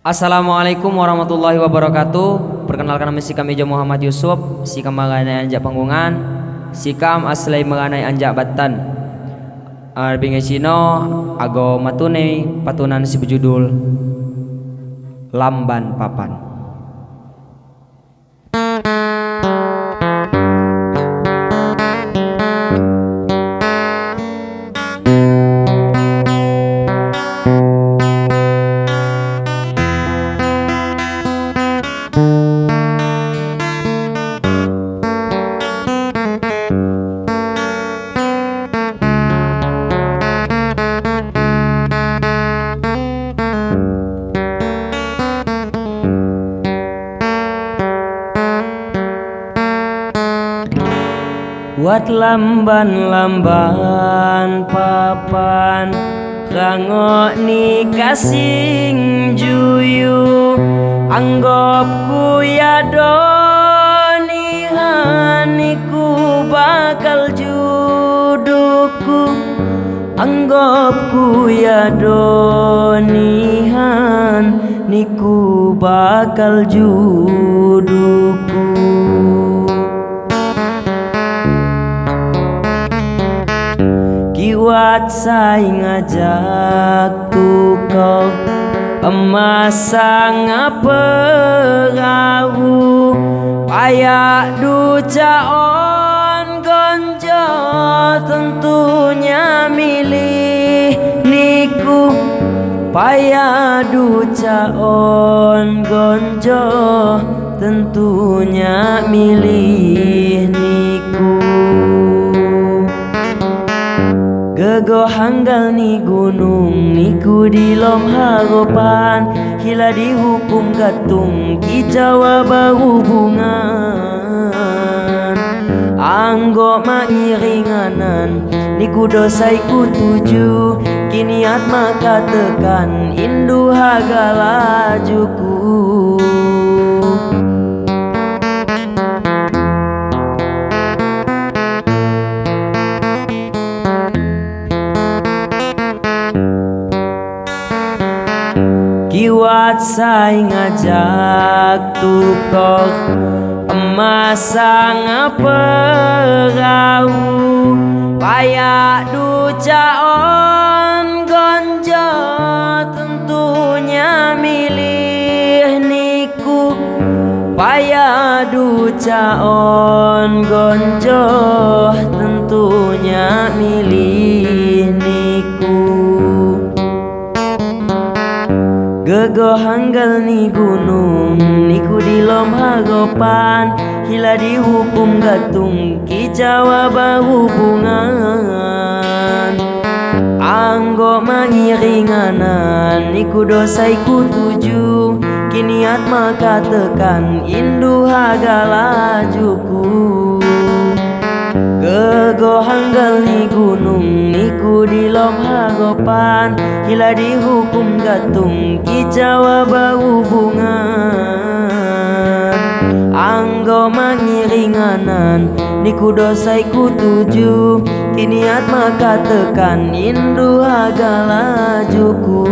Assalamualaikum warahmatullahi wabarakatuh. Perkenalkan nama sikam Ijo Muhammad Yusuf, sikam mengenai anjak panggungan, sikam aslai mengenai anjak batan. Bingai sino ago matune patunan si berjudul Lamban Papan. Wat lamban-lamban papan rangok ni kasing juyu, anggap ku ya donihan niku bakal juduku, anggap ku ya donihan niku bakal juduku. Kiwat sai ngajak tukau emas sanga perahu, payak ducaon gonjo tentunya milih niku, payak ducaon gonjo tentunya milih niku. Gegoh hanggal ni gunung niku dilom haropan, hila dihukum gatung kicawa berhubungan. Anggok mangiringanan niku dosai ku tuju, kiniat maka tekan indu hagalajuku. Kiwat sai ngajak tukor emas sanga perahu, payak ducaon gonjo tentunya milih niku, payak ducaon gonjo tentunya milih niku. Gegoh hanggal ni gunung niku dilom haropan, hila dihukum gatung kicawa berhubungan. Anggok mangiringanan niku dosai ku tuju, kiniat maka tekan indu hagalajuku. Gegoh hanggal ni gunung niku dilom haropan, hila dihukum gatung kicawa berhubungan. Anggo mangiringanan niku dosai ku tuju, kiniat maka tekan indu hagalajuku.